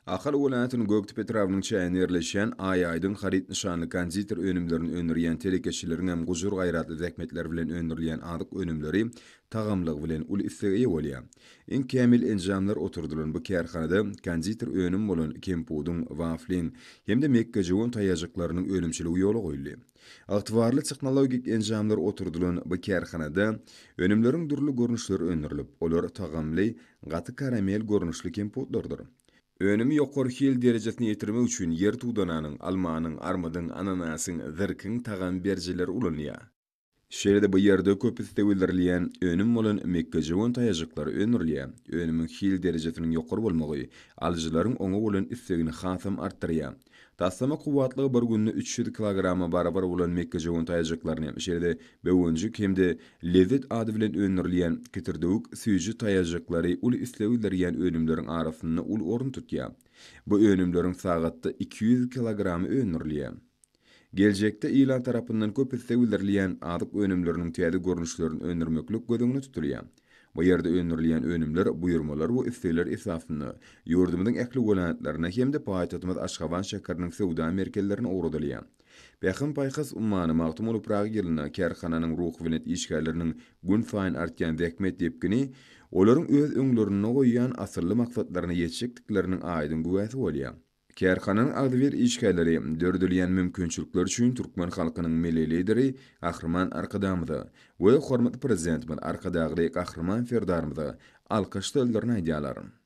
Ahal welaýatynyň Gökdepe etrabynyň çäginde ýerleşýän Aý Aýdyň haryt nyşanly konditer önümlerini öndürýän telekeçileriň hem gujur-gaýratly zähmetleri bilen öndürilýän azyk önümleri tagamlygy bilen uly islege eýe bolýar. Iň kämil enjamlar oturdylan bu kärhanada konditer önüm bolan kempudyň, wafliň hem-de mekgejöwen taýajyklarynyň önümçiligi ýola goýuldy. Ygtybarly tehnologik enjamlar oturdylan bu kärhanada önümleriň dürli görnüşleri öndürilip, olar tagamly, gaty karamel görnüşli kemputlardyr. Önümi ýokary hil derejesine ýetirmek üçin ýer tudananyň, almanyň, armydyň, ananasyň, zirkiň tagam berijileri ulanylýar. Şeýle-de bu ýerde köp isleg bildirilýän önüm bolan mekgejöwen taýajyklary öndürilýär. Önümiň hil derejesiniň ýokary bolmagy alyjylaryň oňa bolan islegini hasam artdyrýar. Taslama kuwwatlygy bir günde 300 kilograma barabar bolan mekgejöwen taýajyklaryny, şeýle-de Böwenjik hem-de Lezzet ady bilen öndürilýän kitirdewük süýji taýajyklary uly isleg bildirýän önümleriň arasynda uly orun tutýar. Bu önümleriň sagatda 200 kilogramy öndürilýär. Geljekde ilat tarapyndan köp isleg bildirilýän azyk önümleriniň täze görnüşlerini öndürmeklik göz öňünde tutulýar. Bu ýerde öndürilýän önümler buýurmalar we islegler esasynda ýurdumyzyň ähli welaýatlaryna hem-de paýtagtymyz Aşgabat şäheriniň söwda merkezlerine ugradylýar. Pähim-paýhas ummany Magtymguly Pyragy ýylynda kärhananyň ruhubelent işgärleriniň günsaýyn artýan zähmet depgini olaryň öz öňlerinde goýýan asylly maksatlaryna ýetjekdikleriniň aýdyň güwäsi bolýar. Kärhananyň agzybir işgärleri döredilýän mümkinçilikler üçin türkmen halkynyň Milli Lideri Gahryman Arkadagymyza we hormatly Prezidentimiz Arkadagly Gahryman Serdarymyza alkyş sözlerini aýdýarlar.